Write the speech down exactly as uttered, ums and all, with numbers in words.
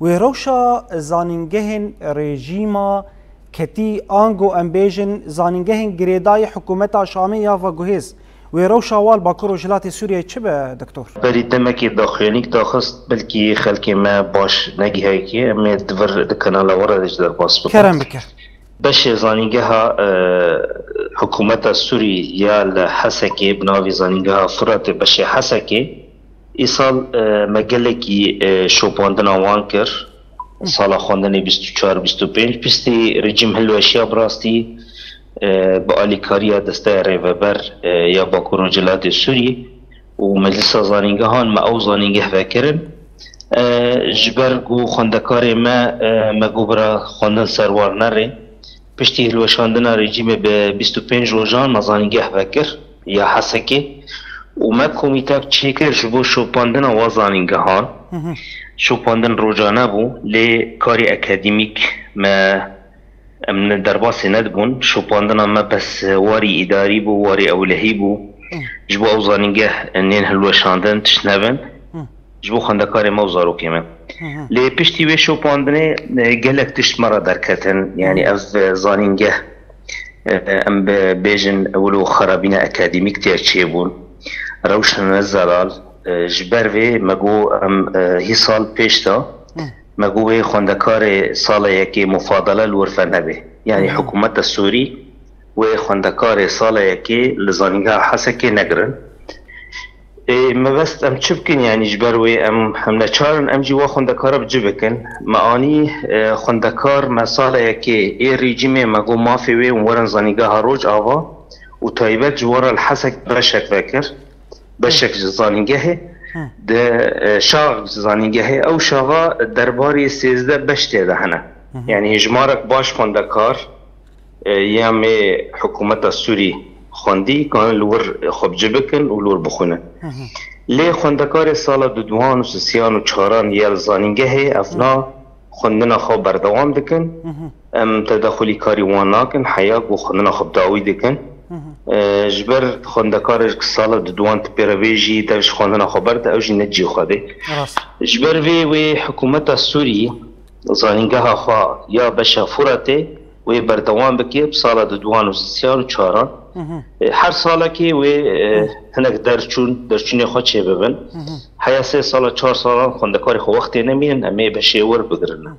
Wê rewşa zanîngehên rejîma ketî ango em bêjin zanîngehên girêdayî hikûmeta Şamê ya veguhêz, wê rewşa wan Bakur û Rojhilatê Sûriyeyê çi be, Doktor? Berî demekê daxuyanîk daxist, belkî xelkê me baş negihayî, em ê di vir di kanala we re de ji derbas bikin. Kerem bike. Beşê zanîngeha, e, hikûmeta Sûrî ya li Hesekê, bi navî zanîngeha Firatê, beşê Hesekê, îsal, e, me gelekî, e, şopandina wan kir. Sala xwendinê bîst û çar bîst û pênc, piştî rejîm hilweşiya bi rastî, e, bi alîkariya Desteya Rêveber, e, ya Bakur û Rojhilatê Sûrî û Meclisa Zanîngehan me ew zanîngeh vekirin. E, ji ber ku xwendekarê me, e, me got bira xwendin ser war nerê. Piştî hilweşandina rejîmê bi bîst û pênc rojan me zanîngeh vekir ya Hesekê û me komîtek çêkir ji bo şopandina wa zanîngehan. Şopandin rojane bû, lê karê akademîk me, em ne derbasê nedibûn. Şopandina me bes warî îdarî bû, warî ewlehî bû. Ji bo ew zanîngeh nên hilweşandin, tişt nebin. Ji bo xwendekarê me û zarokê me. Lê piştî wê şopandinê, e, gelek tişt me re derketin. Yanî ev, e, zanîngeh, e, em bi-, bêjin wilo xerabîna akademîk tê çêbûn. Rewşa ne zelal, e, ji ber vê me got em, e, hî sal pêş de me got wê xwendekarê sala yekê mufadele li wir venebe. Yanî hikûmeta Sûrî wê xwendekarê sala yekê li zanîngeha Hesekê negirin. Ê, me best em çi bikin, yanî ji ber wê em, em neçar in, em jî wa xwendekara bi cih bikin. Me anî, e, xwendekar me sala yekê ê rejîmê me got mafê wê û werin zanîngeha Rojava û taybet ji we re li Hesek beşek vekir. Beşek ji zanîngehê, di, e, şax ji zanîngehê, ew şaxa derbarê sêzdeh beş tê de hene. Yanî hejmarek baş xwendekar, e, ya me hikûmeta Sûrî xwendî, kanin li wir xwe bi cih bikin û li wir bixwînin. Lê xwendekarê sala duduwan û sisiyan û çaran ya li zanîngehê evna xwendina xwe berdewam dikin. Em tedexulî karî wan nakin, heya ku xwendina xwe bi dawî dikin. E, ji ber xwendekarê ku sala duduwan tu pê re bê jî dev ji xwendina xwe berde, ew jî ne cî xwe dê. Rast. Ji ber vê wê hikûmeta Sûrî zanîngeha xwe ya beşa Furatê wê berdewam bike bi sala duduwan û sisiyan û çaran. E, her salekê wê, e, hinek derçûn, derçûnê xwe çêbibin. Heya sê sala, çar salan xwendekarê xwe wextê nemînin, em ê beşê wir bigirin.